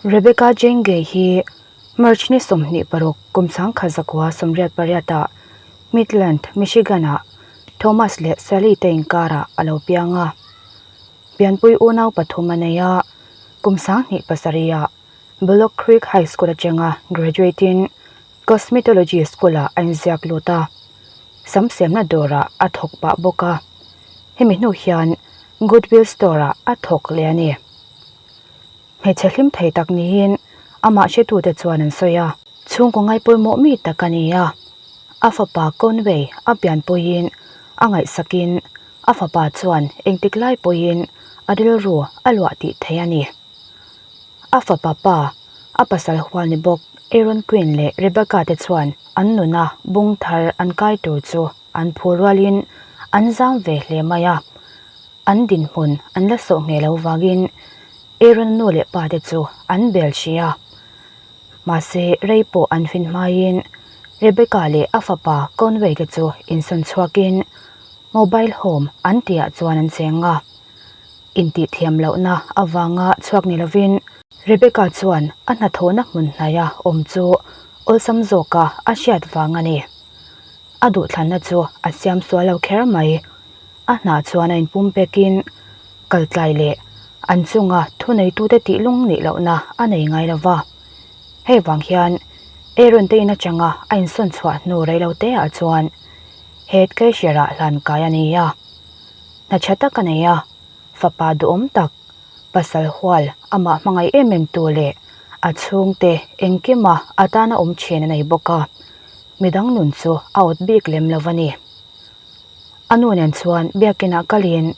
Rebecca Jane Gay hi March ni 26 kum 1988 ah Midland, Michigan ah Thomas leh Sally te inkarah a lo piang a. Pianpui unau pathum a nei a, kum 2007 ah Bullock Creek High School atanga graduate in Cosmetology School ah a inziak lut a, sam siamna dawrah a thawk pah bawk a. Hemi hnu hian Goodwill Store ah a thawk leh a ni. Hmeichhe hlim thei tak niin amah hretute chuan an sawi a. Chhungkaw ngaipawimawh mi tak a ni a, a fapa Conway a pianpuiin a ngaihsakin a fapa chuan engtik lai pawhin a rilru a luah tih theih a ni. A fapa pa, a pasal hual ni bawk Aaron Quinn leh Rebecca te chuan an nuna bung thar an kai tur chu an phur rualin an zam ve hle mai a. An dinhmun an la sawh ngheh lo vangin Aaron nu leh pa te chu an bel hrih a. Mahse rei pawh an fin hmaiin Rebecca leh a fapa Conway te chu insawn chhuakin mobile home an tihah chuan an cheng a. Intihthiam lohna avanga chhuak ni lovin Rebecca chuan a hnathawhna hmun hnaia awm chu awlsam zawka a hriat vang a ni. A duhthlanna chu a siam sual lo kher mai. A hnah chuan a inpum pekin kaltlai leh an chunga thuneitute tih lung nih lohna a nei ngai lo va. Hei vang hian Aaron te in atanga a insawn chhuah hnu rei lo te ah chuan head cashier ah hlan kai a ni a. Hna tha tak a nei a, fapa duhawm tak, pasal hual amah hmangaih em em tu leh a chhungte engkima a tana awm thin a nei bawk a, midang nun chu a awt bik lem lo a ni. A nu nen chuan biakinah kalin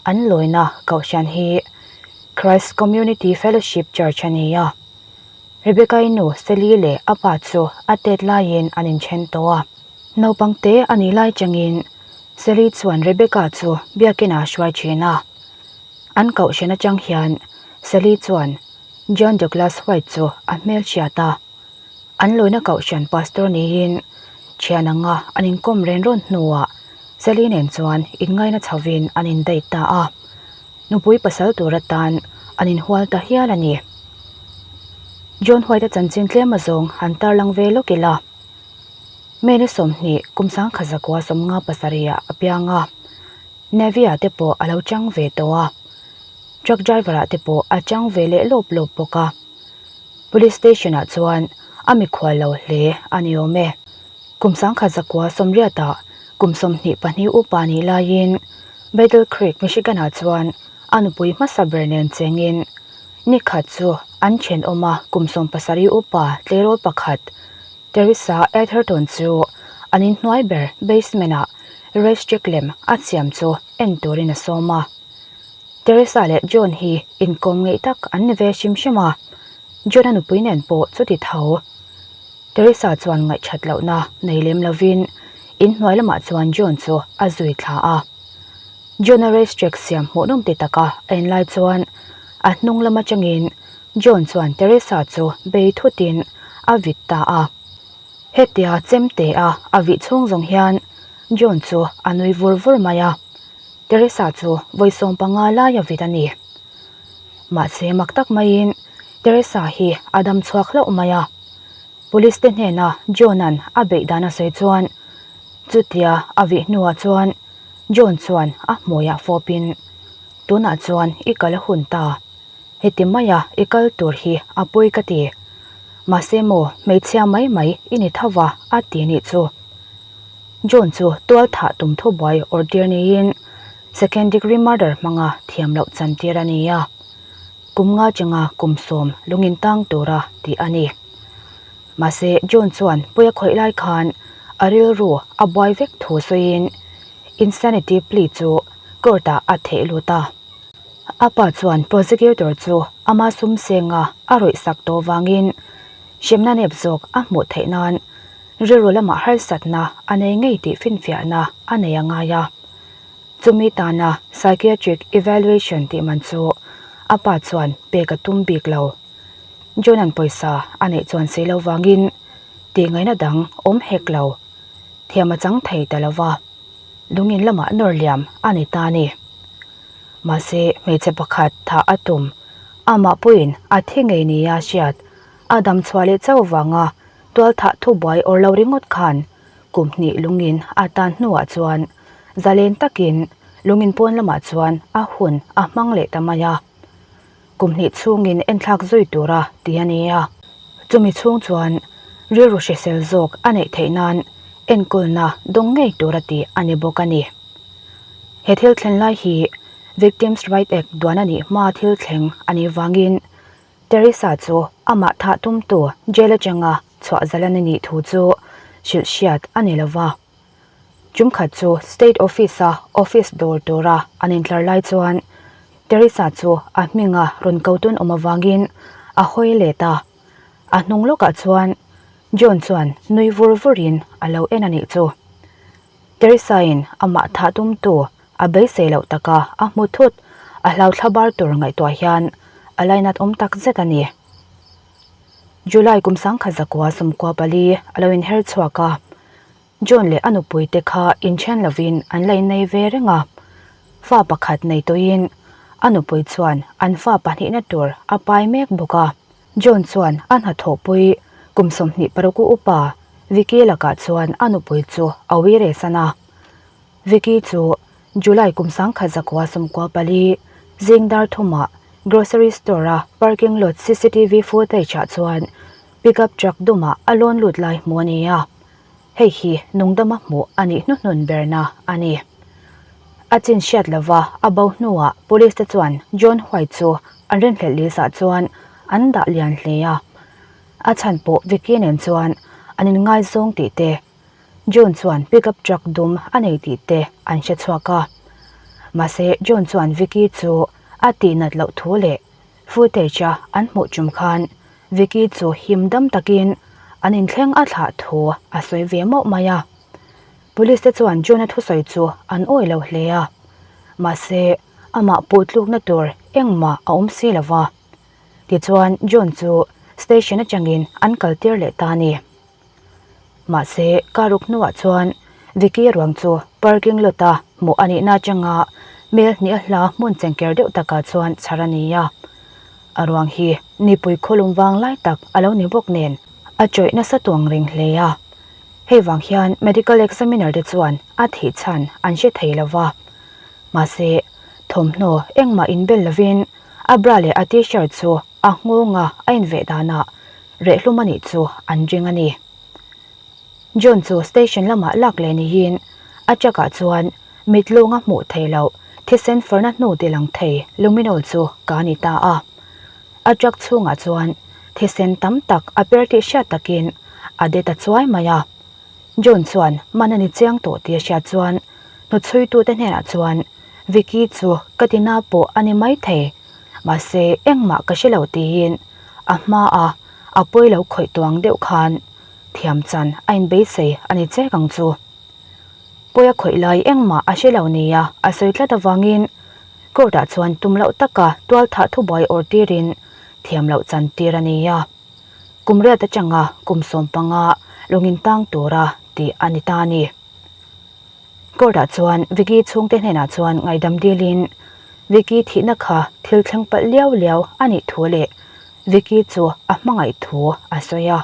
an lawina kohhran hi Christ Community Fellowship Church a ni a. Rebecca-i nu Sally leh a pa chu a tet laiin an inthen tawh a. Naupang te a nih lai changin Sally chuan Rebecca chu biakinah a hruai thin a. An kohhran atang hian Sally chuan John Douglas White chu a hmelhriat a. An lawina kohhran pastor niin thian anga an inkawm ren rawn hnuah Sally nen chuan inngaina chhovin an indate ta a, nupui pasal tur atan an inhual ta hial a ni. John White-a chanchin tlem azawng han tarlang ve lawk ila, May ni 20 kum 1957 ah a piang a, Navy-ah te pawh a lo chang ve tawh a, truck driver-ah te pawh a chang ve leh lawp lawp bawk a. Police station ah chuan a mikhual lo hle a ni awm e. Kum 1980 ah kum 22 upa nih laiin Battle Creek, Michigan ah chuan a nupui hmasa ber nen chengin ni khat chu an thenawm a kum 17 upa tleirawl pakhat Teresa Atherton chu an inhnuai ber basement ah race track lem a siam chu en turin a sawm a. Teresa leh John hi inkawm ngeih tak an ni ve hrim hrim a, John-a nupui nen pawh chuti tho. Teresa chuan ngaihthat lohna nei lem lovin inhnuai lamah chuan John chu a zui thla a. John-a race track siam hmuhnawm ti taka a en lai chuan a hnung lam atangin John chuan Teresa chu bei thutin a vit ta a. Hetia chemte a a vih chhung zawng hian John chu a nui vur vur mai a. Teresa chu vawi 15 lai a vit a ni. Mahse mak tak maiin Teresa hi a dam chhuak hlauh mai a. Police te hnena John-a'n a beih dan a sawi chuan chutia a vih hnuah chuan John chuan a hmuiah fawpin, Tunah chuan i kal a hun ta. Heti maia i kal tur hi a pawi ka ti. Mahse maw hmeichhia mai mai i ni tho va a ti nih chu. John chu tual thah tum thubuai awrtir niin second degree murder hmanga thiam loh chantir a ni a. Kum nga changa kum sawm lungin tang tura tih a ni. Mahse John chuan pawi a khawih lai khan a rilru a buai vek thu sawiin insanity plea chu court ah a theh lut a. A pa chuan prosecutor chu ama sum senga a rawih sak tawh vangin hremna nep zawk a hmuh theih nan rilru lamah harsatna a nei ngei tih finfiahna a nei a ngai a. Chumi tana psychiatric evaluation tih man chu a pa chuan pek a tum bik lo. John-a'n pawisa a neih chuan si lo vangin tih ngaihna dang awm hek lo. Thiam a chang thei ta lo va. Lungin lamah nawr liam a ni ta a ni. Mahse, hmeichhe pakhat thah a tum. Amah pawhin a thi ngei nia hriat a dam chhuah leh chauh vanga tualthah thubuai awr lo ringawt khan kum hnih lungin a tan hnuah chuan zalen takin lungin pawn lamah chuan a hun a hmang leh ta mai a. Kum hnih chhungin enthlak zui tura ti a ni a, chumi chhung chuan rilru hrisel zawk a neih theih nan enkawlna dawng ngei tura tih a ni bawk a ni. He thil thlen lai hi Victims Right Act duan a nih hma thil thleng a nih vangin Teresa chu amah thah tumtu jail atanga chhuah zalan a nih thu chu hrilh hriat a ni lova. Tumkhat chu State Office-a office dawr tura an intlar lai chuan Teresa chu a hminga rawn ko tun awm avangin a hawi let a. A hnung lawkah chuan John chuan nui vur vurin a lo en a nih chu. Teresa-in amah thah tumtu a beisei loh taka a hmu thut, a hlau thlabar tur ngaihtuah hian a lainat awm tak zet a ni. July kum sangkhat zakua 14 a lo inher chhuak a, John leh a nupui te kha inthen lovin an la innei ve reng a, fa pakhat nei tawhin a nupui chuan an fa pahnihna tur a pai mek bawk a. John chuan a hnathawhpui kum 26 upa Vicky lakah chuan a nupui chu a ui rehsan a. Vicky chu July kum 1994 zing dar thumah grocery store-a parking lot cctv footage-ah chuan pickup truck dumah a lawn lut lai hmuh a ni a, hei hi nungdama hmuh a nih hnuhnun berna a ni. A chin hriat lova a bo hnuah police te chuan John White chu an rinhlelh list-ah chuan an dah lian hle a, a chhan pawh Vicky nen chuan an inngaizawng tih te John chuan pickup truck dum a nei tih te an hre chhuak a. Mahse John chuan Vicky chu a tihnat loh thu leh footage a an hmuh tum khan Vicky chu him dam takin an inthleng a thlah thu a sawi ve mauh mai a. Police te chuan John-a thusawi chu an awih lo hle a. Mahse amah puhtlukna tur engmah a awm si lo va. Tichuan John chu station atangin an kaltir leh ta a ni. Mahse, car ruk hnuah chuan Vicky ruang chu parking lot a hmuh a nihna atanga mel hnih a hla hmun chengker deuh takah chuan chhar a ni a. A ruang hi nipui khawlum vang lai tak a lo ni bawk nen a chawih nasa tuang reng hle a. Hei vang hian medical examiner te chuan a thih chhan an hre thei lo va. Mahse, thawmhnaw engmah inbel lovin a bra leh a t-shirt chu A nghawnga a inveh danah rehlum a nih chu an ring a ni. John chu station lamah lak leh niin a truck ah chuan mit lawnga hmuh theih loh thisen farna hnu ti lang thei luminol chu ka ni ta a. A truck chhungah chuan thisen tam tak a per tih hriat takin a de ta chuai mai a. John chuan man a ni chiang tawh tih a hriat chuan hnuchhuitute hnenah chuan Vicky chu ka tina pawh a ni maithei, mahse engmah ka hre lo tiin a hmaa a pawi lo khawih tuang deuh khan thiam chan a inbeisei a ni chek ang chu. Pawi a khawih lai engmah a hre lo nia a sawi tlat avangin court ah chuan tum loh taka tualthah thubuai awr tirin thiam loh chan tir a ni a. Kum riat atanga kum 15 lungin tang tura tih a ni ta a ni. Court ah chuan Vicky chhungte hnenah chuan ngaihdam dilin Vicky thihna kha thil thleng palh liau liau a nih thu leh Vicky chu a hmangaih thu a sawi a.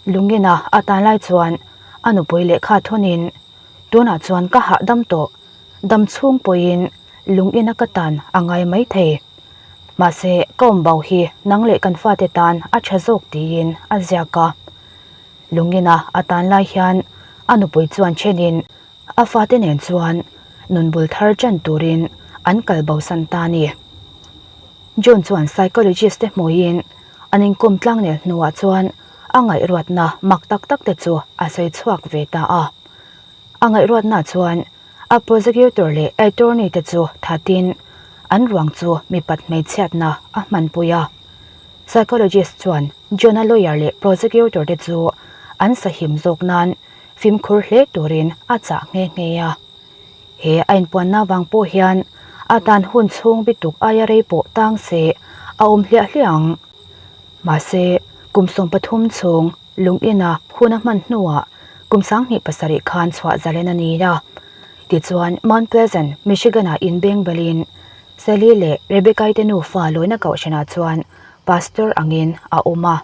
Lungina a tan lai chuan a nupui lehkha thawnin tunah chuan ka hahdam tawh, dam chhung pawhin lungina ka tan a ngai mai thei. Mahse ka awm bo hi nang leh kan fate tan a tha zawk tiin a ziak a. Lungina a tan lai hian a nupui chuan thenin a fate nen chuan nun bul thar tan turin an kal bosan ta a ni. John chuan psychologist te hmuiin an inkawm tlangnel hnuah chuan a ngaihruatna mak tak tak te chu a sawi chhuak ve ta a. A ngaihruatna chuan a prosecutor leh attorney te chu thatin an ruang chu mipat hmeichhiatna a hmanpui a. Psychologist chuan John-a lawyer leh prosecutor te chu an sahim zawk nan fimkhur hle turin a chah nghe nghe a. He a inpuanna vang pawh hian a tan hun chhung bituk aia rei pawh tang se a awm hliah hliah ang. Mahse, kum 13 chhung lung ina hun a hman hnuah kum 27 khan chhuah zalen a ni a. Tichuan, Mount Pleasant, Michigan-ah inbeng belin. Sally leh Rebecca-i te nufa lawina kohhranah chuan pastor angin a awm a,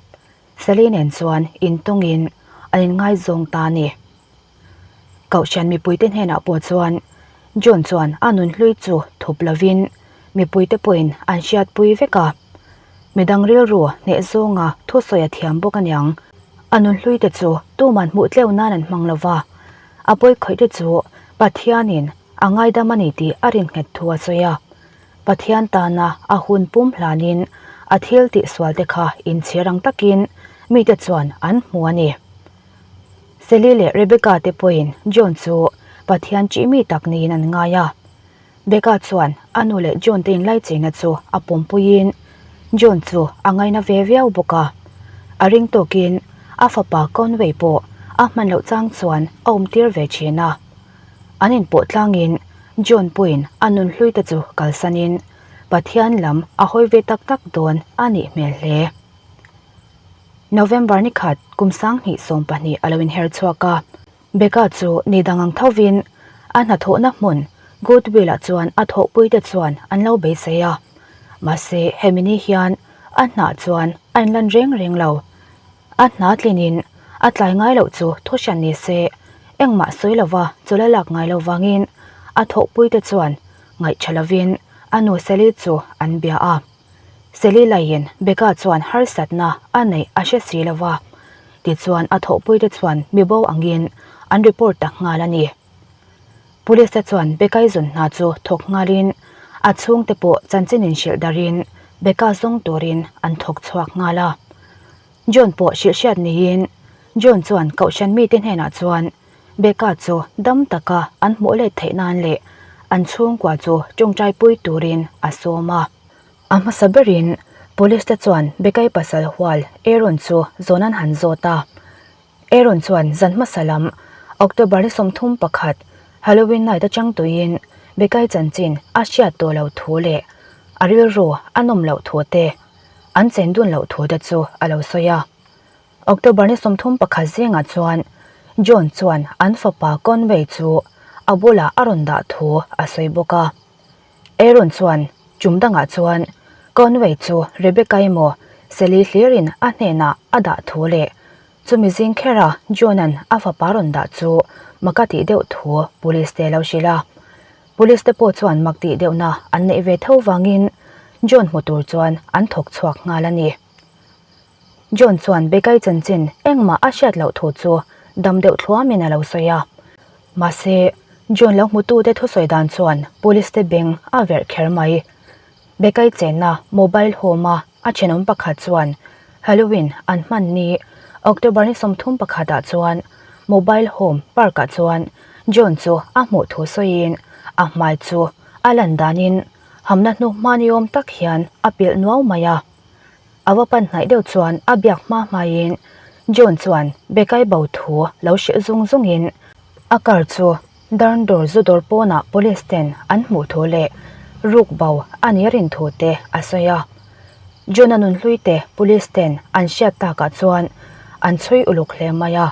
Sally nen chuan intawngin an inngaizawng ta a ni. Kohhran mipuite hnenah pawh chuan John chuan a nun hlui chu thup lovin mipuite pawhin an hriatpui vek a. Midang rilru hneh zawnga thusawi a thiam bawk aniang. A nun hluite chu tuman hmuh tleu nan an hmang lova, a pawi khawihte chu Pathianin a ngaidam a ni tih a rinnghet thu a sawi a. Pathian tana a hun pum hlanin a thil tihsualte kha inchhir ang takin mite chuan an hmu a ni. Sally leh Rebecca te pawhin John chu Pathian ṭih mi tak niin an ngai a. Becca chuan a nu leh John te inlaichina chu a pawmpuiin John chu a ngaina ve viau bawk a. A ring tawkin a fapa Conway pawh a hman loh chang chuan a awmtir ve ṭhin a. An inpawh tlangin John pawhin a nun hlui te chu kalsanin Pathian lam a hawi ve tak tak dawn a nih hmel hle. November ni khat kum 2020 a lo inher chhuak a, Becca chu ni dang ang thovin a hnathawhna hmun Goodwill ah chuan a thawhpuite chuan an lo beisei a, mahse hemi ni hian a hnah chuan a inlan reng reng lo. A hna tlinin a tlai ngai loh chu thu hran ni se, engmah sawi lova chawlh a lak ngai lo vangin a thawhpuite chuan ngaihṭha lovin a nu Sally chu an bia a. Sally laiin Becca chuan harsatna a neih a hre si lo va, tichuan a thawhpuite chuan mi bo angin an report ta nghal a ni. Police te chuan Becca-i zun hna chu thawk nghalin a chhungte pawh chanchin inhrilh darhin Becca zawng turin an thawk chhuak nghal a. John pawh hrilh hriat niin John chuan kohhran mite hnenah chuan Becca chu dam taka an hmuh let theih nan leh an chhungkua chu tawngtai pui turin a sawm a. A hmasa berin Police te chuan Becca-i pasal hual Aaron chu zawn an han zawt a. Aaron chuan zan hmasa lam October ni 31 Halloween night atang tuiin Becca-i chanchin a hriat tawh lo thu leh a rilru a nawm loh thu te an chen dun loh thu te chu a lo sawi a. October ni 31 zingah chuan John chuan an fapa Conway chu a bulah a rawn dah thu a sawi bawk a. Aaron chuan tum dangah chuan Conway chu Rebecca emaw Sally hlirin a hnenah a dah thu leh chumi zing khera John-a'n a fapa rawn dah chu mak a tih deuh thu police te lo hrilh a. Police te pawh chuan mak tih deuhna an neih ve tho vangin John hmu tur chuan an thawk chhuak nghal a ni. John chuan Becca-i chanchin engmah a hriat loh thu chu dam deuh thluamin a lo sawi a. Mahse, John lo hmutute thusawi dan chuan police te beng a verh kher mai. Becca-i chenna mobile home-a a thenawm pakhat chuan Halloween an hman ni October ni 31 ah chuan mobile home park ah chuan John chu a hmuh thu sawiin a hmai chu a lan danin hamna hnu hma ni awm tak hian a pilh nuau mai a. A va pan hnaih deuh chuan a biak hma hmaiin John chuan Becca-i bo thu lo hrilh zung zungin a car chu Darndawr zu dawr pawnah police ten an hmuh thu leh ruk bo a nih rin thu te a sawi a. John-a nun hlui te police ten an hriat takah chuan an chhui uluk hle mai a.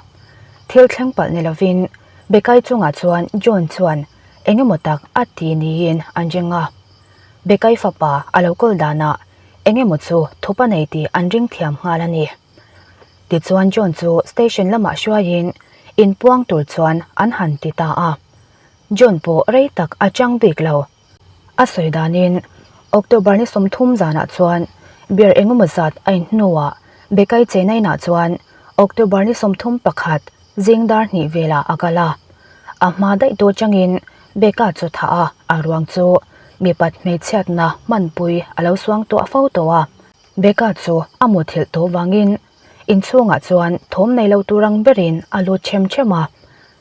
Thil thleng palh ni lovin Becca-i chungah chuan John chuan eng emaw tak a ti niin an ring a. Becca-i fapa a lo kawl danah eng emaw chu thup a nei tih an ring thiam nghal a ni. Tichuan John chu station lamah hruaiin inpuang tur chuan an han ti ta a. John pawh rei tak a chang bik lo. A sawi danin October ni 30 zanah chuan beer eng emaw zat a in hnuah Becca-i chena inah chuan October ni 31 zing dar hnih velah a kal a. A hma daih tur changin Becca chu thah a, a ruang chu mipat hmeichhiatna hmanpui a lo suang tuah fo tawh a. Becca chu a muthilh tawh vangin inchhungah chuan thawm nei lo tur ang berin a lut ṭhem ṭhem a.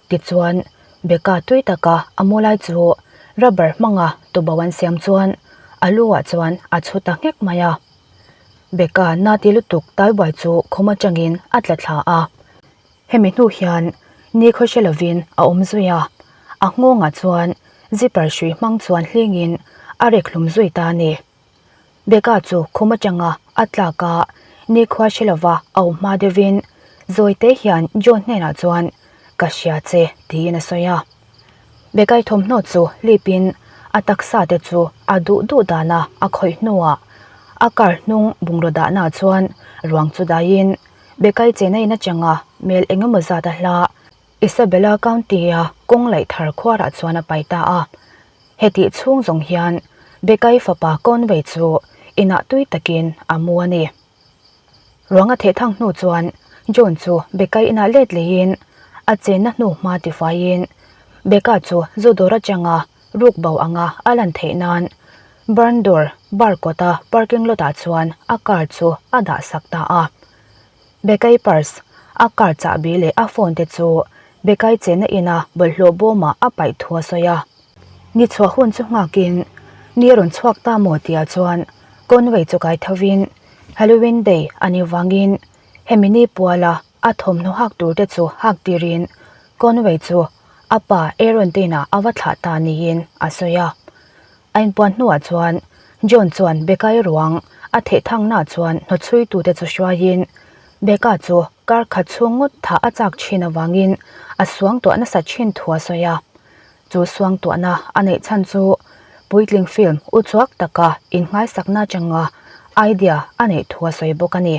Tichuan, Becca tui taka a mu lai chu rubber hmanga tubo an siam chuan a lu ah chuan a chhu ta nghek mai a. Becca na ti lutuk taibuai chu khum atangin a tla thla a. Hemi hnu hian ni khaw hre lovin a awm zui a, a nghawngah chuan zipper hrui hmang chuan hlingin a rek hlum zui ta a ni. Becca chu khum atanga a tlak a, nikhua hre lova a awm hma deuhin Zawite hian John hnenah chuan Ka hria che tiin a sawi a. Becca-i thawmhnaw chu lipin. A taksa te chu a duh duh dana a khawih hnuah a car hnung bungraw dahnaah chuan ruang chu daiin Bekai chena in atanga mel eng emaw zat a hla Isabella County-a kawng laih thar khuarah chuan a pai ta a. Hetih chhung zawng hian Bekai fapa Conway chu inah tui takin a mu a ni. Ruang a thehthang hnu chuan John chu Becca inah let leiin a chenna hnu hma tifaiin Becca chu zu dawr atanga ruk bo anga a lan theih nan Barn dawr bar kawta parking lot ah chuan a car chu a dah sak ta a. Becca-i purse, a car chahbi leh a phone te chu Becca-i chenna ina bawlhhlawh bawmah a paih thu a sawi a. Ni chhuah hun chu nghakin ni a rawn chhuak ta maw tihah chuan Conway chu kai thovin Halloween Day a nih vangin hemi ni puala a thawmhnaw hak tur te chu hak tirin Conway chu a pa Aaron te inah a va thlah ta niin a sawi a. A inpuan hnuah chuan John chuan Becca-i ruang a theih thangnaah chuan hnawchhuitute chu hruaiin Becca chu kar khat chhung ngawt thah a chak thin avangin a suangtuah nasa thin thu a sawi a. Chu suangtuahna a neih chhan chu puitling film uchuak taka innghaisakna atanga idea a neih thu a sawi bawk a ni.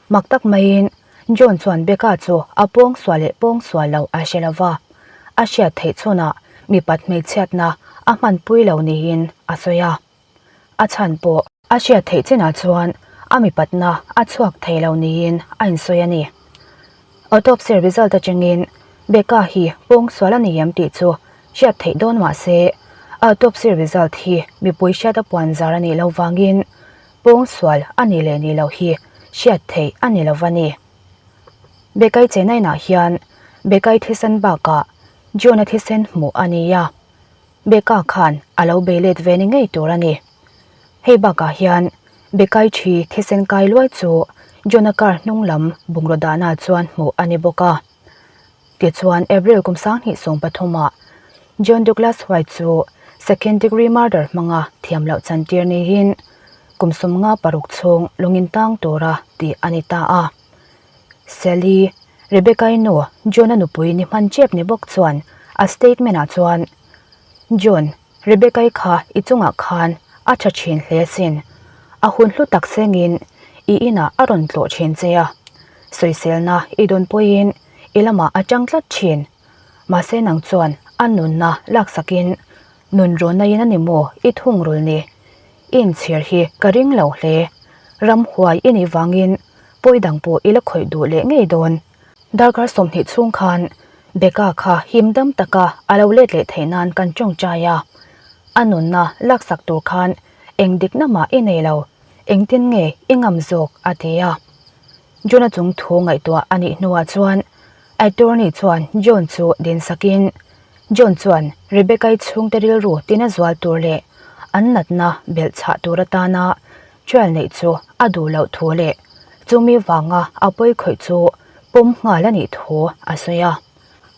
Mak tak maiin John chuan Becca chu a pawng sual leh pawng sual lo a hre lo va, a hriat theih chhunah mipat hmeichhiatna a hmanpui lo niin a sawi a. A chhan pawh a hriat theih chinah chuan a mipatna a chhuak thei lo niin a insawi a ni. Autopsy result atangin Becca hi pawngsual a ni em tih chu hriat theih dawn mah se, autopsy result hi mipui hriat a puan zar a nih loh vangin pawngsual a ni leh ni loh hi hriat theih a ni lo va ni. Becca-i Chennai-ah hian Becca-i thisen bakah John-a thisen hmuh a ni a. Becca khan a lo bei let ve ni ngei tur a ni. Hei bakah hian Becca-i thi thisen kai luai chu John-a car hnung lam bungraw dahna chuan hmuh a ni bawk a. Tichuan April kum 2013 ah John Douglas White chu second degree murder hmanga thiam loh chantir niin kum 56 chhung lungin tang tura tih a ni ta a. Sally, Rebecca-i nu, John-a nupui ni hman chep ni bawk chuan a statement-ah chuan, John, Rebecca-i kha i chungah khan a tha thin hle asin. A hun hlu tak sengin i inah a rawn tlawh thin che a. Sawiselna i dawn pawhin i lamah a tang tlat thin. Mahse nang chuan a nunna laksakin nun rawnaiin a ni maw i thungrul ni? I inchhir hi ka ring lo hle. Ramhuai i nih vangin pawi dang pawh i la khawih duh leh ngei dawn. Darkar 20 chhung khan Becca kha him dam taka a lo let leh theih nan kan tawngtai a. A nunna laksak tur khan eng dikna mah i nei lo, engtin nge i ngam zawk a ti a. John-a chung thu ngaihtuah a nih hnuah chuan attorney chuan John chu dinsakin John chuan Rebecca-i chhungte rilru tina zual tur leh an natna belh chhah tur atana trial neih chu a duh loh thu leh chumi vanga a pawi khawih chu pawm nghal a nih thu a sawi a.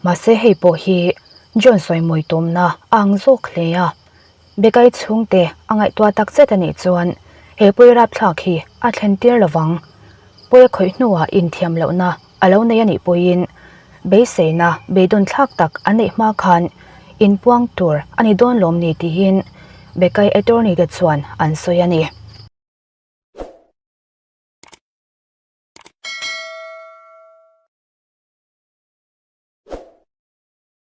Mahse hei pawh hi John sawimawi tumna a ang zawk hle a. Becca-i chhungte a ngaihtuah tak zet a nih chuan he pawi rapthlak hi a thlen tir lovang. Pawi a khawih hnuah inthiam lohna a lo nei a nih pawhin beiseina beidawn thlak tak an neih hma khan inpuang tur a ni dawn lawm ni tiin Becca-i attorney te chuan an sawi a ni.